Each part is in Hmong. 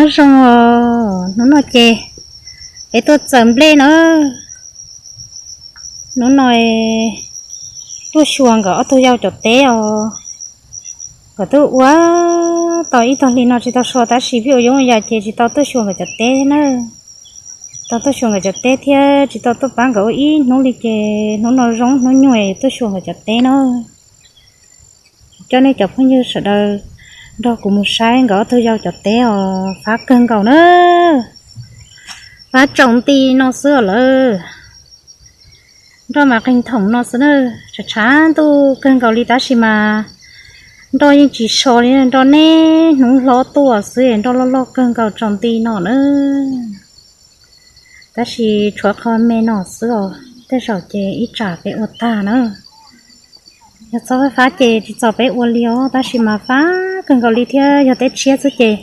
Zoo os, hnub no ces peb tuaj txaws nplej na. Hnub no tuaj xyuas nkawd ob tug yau cov teb os. Nkawd twb ua tau ib tog hli no tsis tau so tab sis pheej ua yoov ua yam ces tsis tau tuaj xyuas nkawd cov teb na. Tsis tau tuaj xyuas nkawd cov teb thiab tsis tau tuaj pab nkawd ua ib hnub li ces hnub no zoo hnub nyoog tuaj xyuas nkawd cov teb na. Coj nej cov phooj ywg sawv daws nrog kuv mus saib nkawd ob tug yau cov teb os, fab kawg nkaus na. Fab tsaus nti no xwb os lawm. Nroj mas qeeg thoom no xwb na. Tshav tshav ntuj kawg nkaus li tab sis mas nroj yeej tsis so li, nroj niaj hnub hlob tuaj xwb, nroj loj loj kawg nkaus tsaus nti no na. Tab sis tshuav qho me no xwb os, tej zaum ces ib tsam peb ua tag na. Yog txhob fab fab ces tsis txaus peb ua li os, tab sis mas fab kawg nkaus li thiab yog teb tshiab xwb ces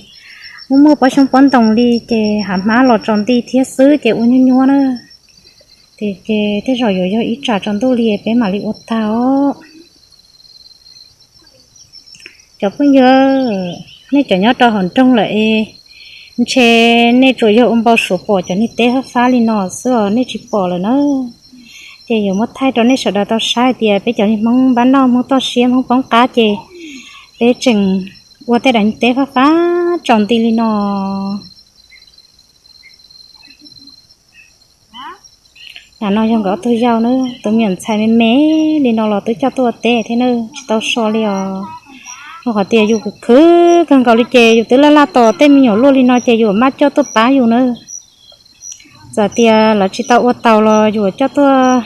muaj muaj pob xyoob pob ntoo li ces hav hmab los tsaus nti thiab xwb ces ua nyuab nyuab na. Ces tej zaum yuav yog ib tsam tsaus ntuj li peb mam li ua tag os. Cov phooj ywg, nej cov nyob rau hauv nroog lawm es ntshe nej tsuas yog ua npau suav pom cov niag teb fab fab li no xwb os, nej tsis pom lawm na. Ces yuav muab thaij rau nej sawv daws tau saib hais tias peb cov niag Hmoob npab noj, Hmoob toj siab, Hmoob poob qab ces peb tseem ua tej daim niag teb fab fab tsaus nti li no. Ntawm no yog nkawd ob tug yau na, tus me nyuam ntxhais me me li no los twb coj tuaj ua teb thiab na, tsis tau so li os. Rau qhov tias yus khwv khwv kawg nkaus li ces yus twb laj laj tos tej me nyuam luaj li no ces yus maj coj tuaj pab yus na. Txawm tias lawv tsis tau ua taus los yus coj tuaj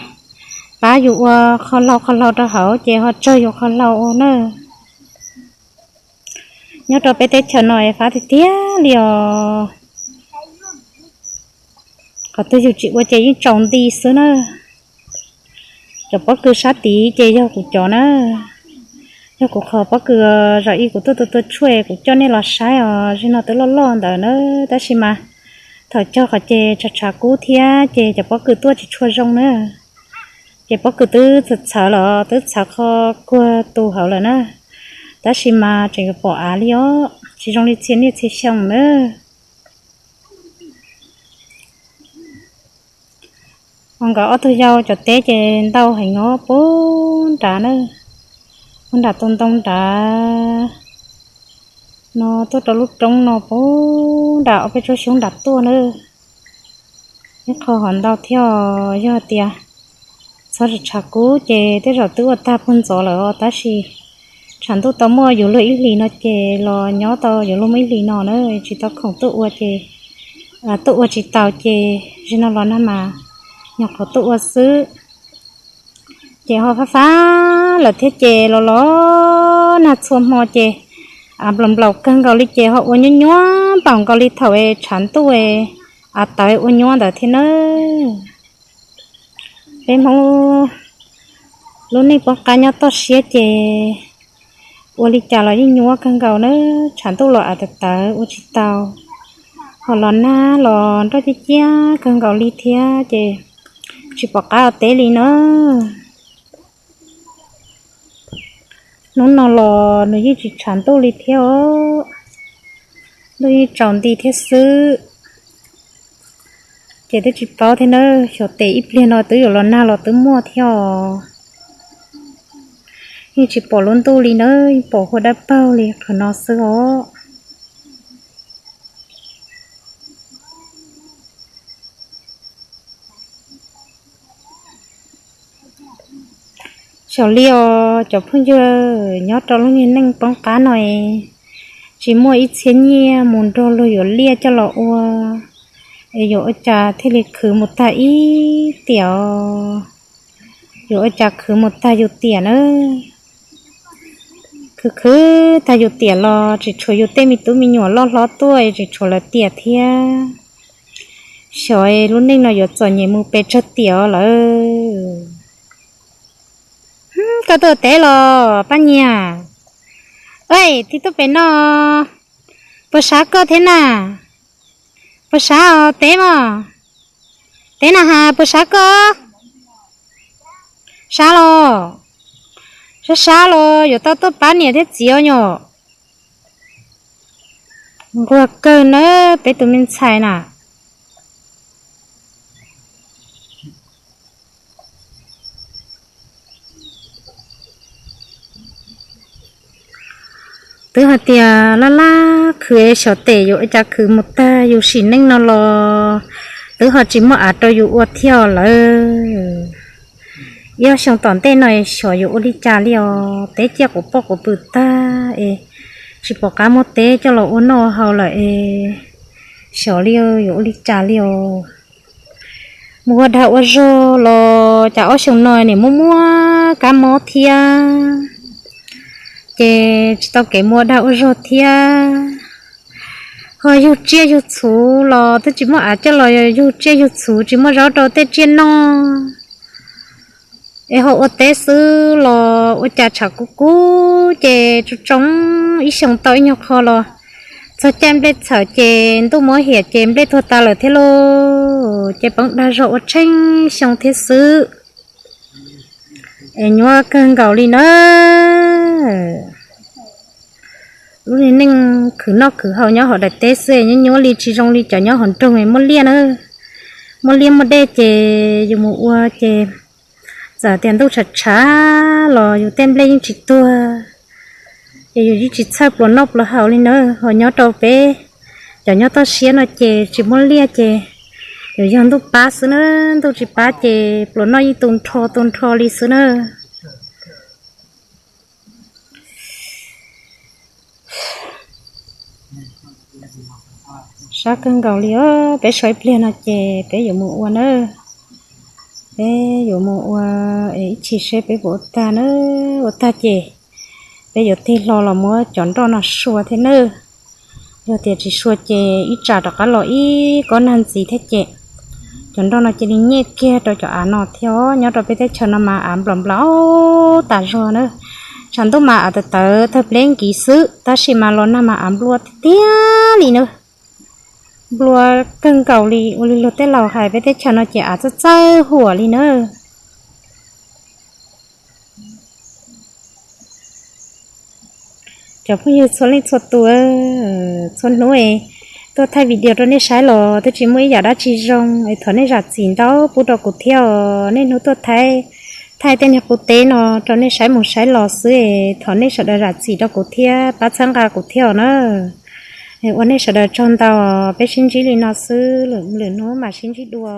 pab yus ua qho hlau qho hlau rau hauv ces ho tsawg yus qho hlau ua na. Nyob rau peb teb chaws no es fab tiag tiag li os. Qhov twg yus tsis ua ces yeej tsaus nti xwb na. Cov pob kws sab tid ces yog kuv cov na, yog kuv qhov pob kws zam ib kuv tuaj tua tua tshuaj kuv coj nej los saib os, zim no twb loj loj ntawd na, tab sis mas thaum cog qhov ces tshav tshav kub thiab ces cov pob kws tuaj tsis tshua zoo na. Ces pob kws twb txhawv txhawv los twb txhawv qhov kuag tu hauv lawm na, tab sis mas tseem yuav pom av li os, tsis zoo li txhia niaj txhia xyoo na. Ho nkawd ob tug yau cov teb ces ntau heev os, puag nrad na, puag nram tus ntoo nrad no tuaj rau lub roob no puag nram ob peb tsob xyoob nrad tuaj na. Ib qho hov ntau thiab, yog tias txhob tshav kub ces tej zaum twb ua tag puag ntxov lawm os, tab sis tshav ntuj tau muaj yuav luag ib hlis no ces los nyob tau yuav luag muaj ib hlis no na, tsis tau khoom tuaj ua ces, tuaj ua tsis taus ces zim no los nag mas nyuam qhuav tuaj ua xwb. Ces ho fab fab lawm thiab ces los los nag txhua hmo ces av nplaum nplaum kawg nkaus li ces ho ua nyuab nyuab npaum nkaus li thaum tshav ntuj av tawv ua nyuab ntawd thiab nawb. Peb Hmoob lub neej poob qab nyob toj siab ces ua li cas los yeej nyuab kawg nkaus na, tshav ntuj los av tawv tawv ua tsis tau, ho los nag los nroj ciab ciab kawg nkaus li thiab ces tsis pom qab ua teb li na. Hnub no los nws yeej tsis tshav ntuj li thiab os, ntuj yeej tsaus nti thiab xwb. Ces twb tsis paub thiab na, xyov tes ib pliag no twb yuav los nag los twb muaj thiab os. Yeej tsis pom lub ntuj li na, yeej pom huab dawb paug li qhov no xwb os. Xyov li os cov phooj ywg, nyob rau lub niag neej poob qab no es tsis muaj ib txhia nyiaj mus nrog luag yuav liaj coj los ua, es yuav ua cas thiaj li khwv mus tag ib tiam os? Yuav ua cas khwv mus tag yus tiam na? Khwv khwv tag yus tiam los tseem tshuav yus tej me tub me nyuam loj hlob tuaj es tseem tshuav lawv tiam thiab. Xyov lub neej no yuav txom nyem mus pes tsawg tiam lawm. Koj tuaj teb los Paj Nyiag? Ej, tib tug pem no, puas sab koj thiab na? Puas sab os, teb mog. Teb na has, puas sab koj? Sab los? Sab sab los yuav tau tuaj pab niam thiab txiv os nyom. Nquag kawg na peb tus me ntxhais na. Twb hais tias laj laj khwv xyov tes yuav ua cas khwv mus tag yus sim neej no los twb ho tsis muaj av rau yus ua thiab lawm. Ib ob xyoo tom ntej no xyov yuav ua li cas li os, teb ciaj quv poj quv pw tag es tsis pom qab muab teb coj los ua noj haus lawm es xyov li yuav ua li cas li os. Mus ua dag ua zog los cas ob xyoo no nim muaj muaj kab mob thiab, ces tsis tau kev mus ua dag ua zog thiab. Ho yug tsiaj yug txhuv los twb tsis muaj av coj los yug tsiaj yug txhuv, tsis muaj zaub rau tej tsiaj noj. Es ho ua teb xwb los ua cas tshav kub kub ces tsoo tsoo ib xyoo tau ib nyuag qho los txog caij nplej txhawm ces ntuj muab hiam ces nplej tuag tas lawm thiab lauj. Ces poob dag zog ua tsheej xyoo thiab xwb. Es nyuaj kawg nkaus li na. Lub neej khwv noj khwv haus nyob hauv daim teb xwb nyob nyuaj li tsis zoo li cov nyob hauv nroog muaj liaj na. Muaj liaj muaj dej ces yus mus ua ces txawm tias ntuj tshav tshav los yus tej nplej yeej tsis tuag, ces yus yeej tsis txhawj pluas noj pluas haus li na. Ho nyob rau peb cov nyob toj siab no ces tsis muaj liaj ces yus yog ntuj pab xwb na, ntuj tsis pab ces pluas noj yeej tu nrho tu nrho li xwb na. Sab kawg nkaus li os, peb so ib pliag no ces peb yuav mus ua na. Peb yuav mus ua es ib chim seb peb puas ua tag na. Ua tag ces peb yuav tig hlo los muab cov nroj no sua thiab nawb. Yog tias tsis sua ces ib tsam rov qab los ib kob nag ntxiv thiab ces cov nroj no cia li nyiaj kiag rau cov av no thiab. Nyob rau peb teb chaws no mas av nplaum nplaum tas zog na. Tshav ntuj mas av tawv tawv tawg pleb nkiv xwb, tab sis mas los nag mas av nplua tiag tiag li na. Nplua kawg nkaus li, ua li luag tej laus hais peb teb chaws no ces av txawj txawj huam li na. Cov phooj ywg txhua leej txhua tus, txhua hnub es tuaj thaij video rau nej saib los twb tsis muaj ib yam dab tsi zoo es thov nej zam txim ntau pub rau kuv thiab os. Niaj hnub tuaj thaij, thaij tej niag qub teb no rau nej saib mus saib los xwb es thov nej sawv daws zam txim rau kuv thiab pab txhawb nqa kuv thiab os na. Ua nej sawv daws tsaug ntau, peb sib ntsib li no xwb, lwm hnub mam sib ntsib dua.